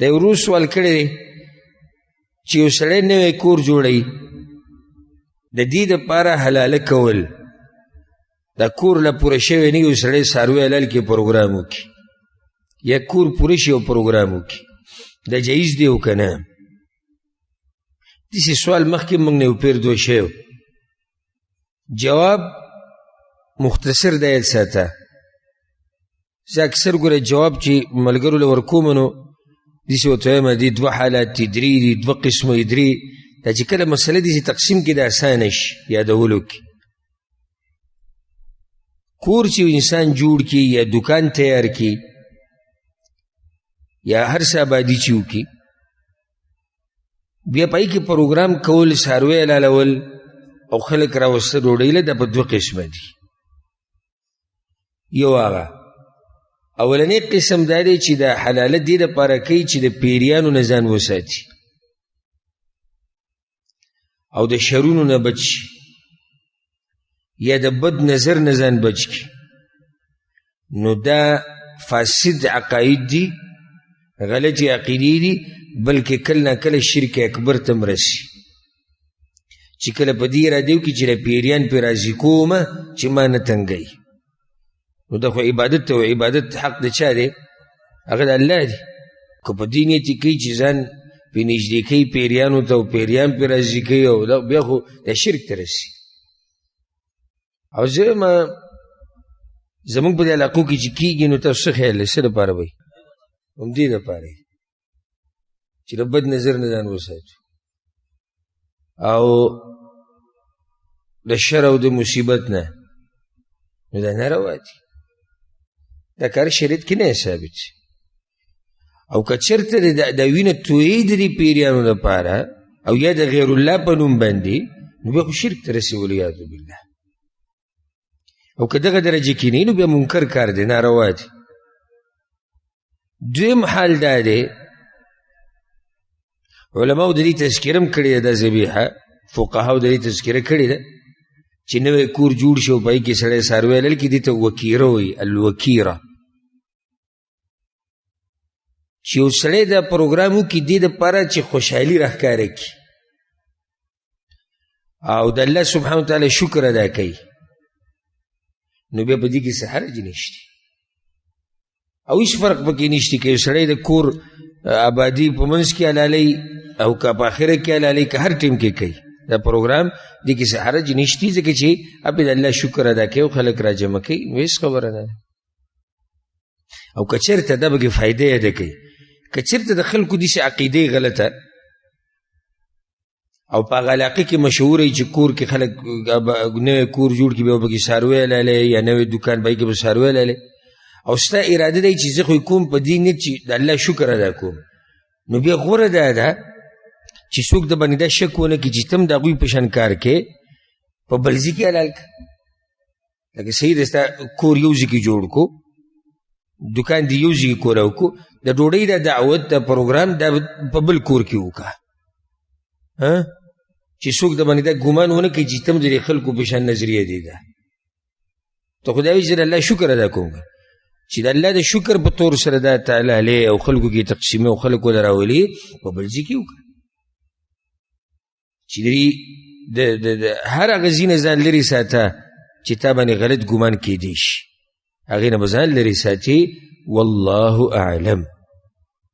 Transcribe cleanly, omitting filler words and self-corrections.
د ورور سوال کړی دی چې یو سړی نوی کور جوړوي، د دې دپاره حلاله کول، دا کور لا پوره شوی نه، یو سړی څاروی حلال کړي پروګرام وکړي، یا کور پوره شي او پروګرام وکړي، دا جایز دی او که نه؟ داسې سوال مخکې موږ نه یو پېر دوه شوی. جواب مختصر دی یاد ساته. زه اکثر ګوره جواب چې ملګرو له ورکوم نو داسې ورته وایم، دې دوه حالات دي، درې دي، دوه قسمه دي، درې. دا چې کله مسله داسې تقسیم کړي دا اسانه شي یادولو کې. کور چې انسان جوړ کړي یا دکان تیار کړي یا هر څه آبادي چې وکړي، بیا په هغې کې پروګرام کول، څاروی حلالول او خلک راوسته ډوډۍ له، دا په دوه قسمه دي. یو هغه اولنی قسم دا دی چې د حلاله دې دپاره کوي چې د پیریانو نه ځان وساتي او د شرونو نه بچ شي یا د بد نظر نه ځان بچ کړي، نو دا فاسد عقاید دي، غلطې عقیدې دي، بلکې کله نا کله شرک اکبر ته هم رسي. چې کله په دې اراده وکړي چې د پیریان پرې راضي کومه چې ما نه تنګوي، نو دا خو عبادت ته، عبادت حق د چا دی؟ هغه د الله دی. که په دې نیت یې کوي چې ځان پرې نږدې کوي پیریانو ته او پیریان پرې راضي کوي، او دا بیا خو د شرک ته رسي. او زه ما زموږ په دې علاقو کې چې کېږي نو تاسو څه خیال دی، څه دپاره به وي؟ همدې دپاره وي چې د بد نظر نه ځان وساتو او د شر او د مصیبت نه. نو دا ناروا دي، دا کار شریعت کې نه ثابت. او که چېرته د وینه تویې د دې پیریانو دپاره او یا د غیر الله په نوم باندې، نو بیا خو شرک ته رسي، ولیاذ بالله. او که دغه درجه کې نه، نو بیا منکر کار دی، ناروا دی. دویم حال دا دی، علماو د دې تذکره هم کړې ده، د ذبیحه فقهاو د دې تذکره کړې ده چې نوی کور جوړ شي او په هغې کې سړی څاروی حلال کړي، دې ته وکیره وایي، الوکیره. چې یو سړی دا پروګرام وکړي دې دپاره چې خوشحالي راښکاره کړي او د الله سبحانه وتعالی شکر ادا کوي، نو بیا په دې کې څه حرج نشته او هیڅ فرق پکې نشته. که یو سړی د کور آبادي په منځ کې حلالوي او که په آخره کې حلالوي، که هر ټیم کې کوي دا پروګرام، دې کې څه حرج نشته، ځکه چې هغه د الله شکر ادا کوي او خلک راجمع کوي، نو هیڅ خبره نه ده. او که چېرته دا به کې فایده یاده کوي، که چېرته د خلکو داسې عقیدې غلطه او په هغه علاقه کې مشهوره چې کور کې خلک نوی کور جوړ کړي بیا پکې څاروی حلالوي یا نوی دوکان به کې به څاروی حلالوي، او ستا اراده دی چې زه خو یې کوم په دې نیت چې د الله شکر ادا کوم، نو بیا غوره دا ده چې څوک د باندې دا شک ونه کړي چې ته هم د هغوی په شان کار کوې، په بل ځای کې حلال کړه. لکه صحیح دی، ستا کور یو ځای کې جوړ کو، دکان دی یو ځای کې کولاو کو، د ډوډۍ د دعوت د پروګرام دا په بل کور کې وکړه، چې څوک د باندې دا ګمان ونه کړي چې ته هم د دې خلکو په شان نظریه دی. ده ته خدای وایي چې د الله شکر ادا کوم، چې د الله د شکر په تور سره دا تعالی علیه او خلکو کې تقسیمي او خلکو له راولي، په بل ځای کې وکړه چې د هر هغه ځای نه ځان لرې ساته چې تا باندې غلط ګمان کیدی شي، هغې نه به ځان لرې ساتي. والله اعلم.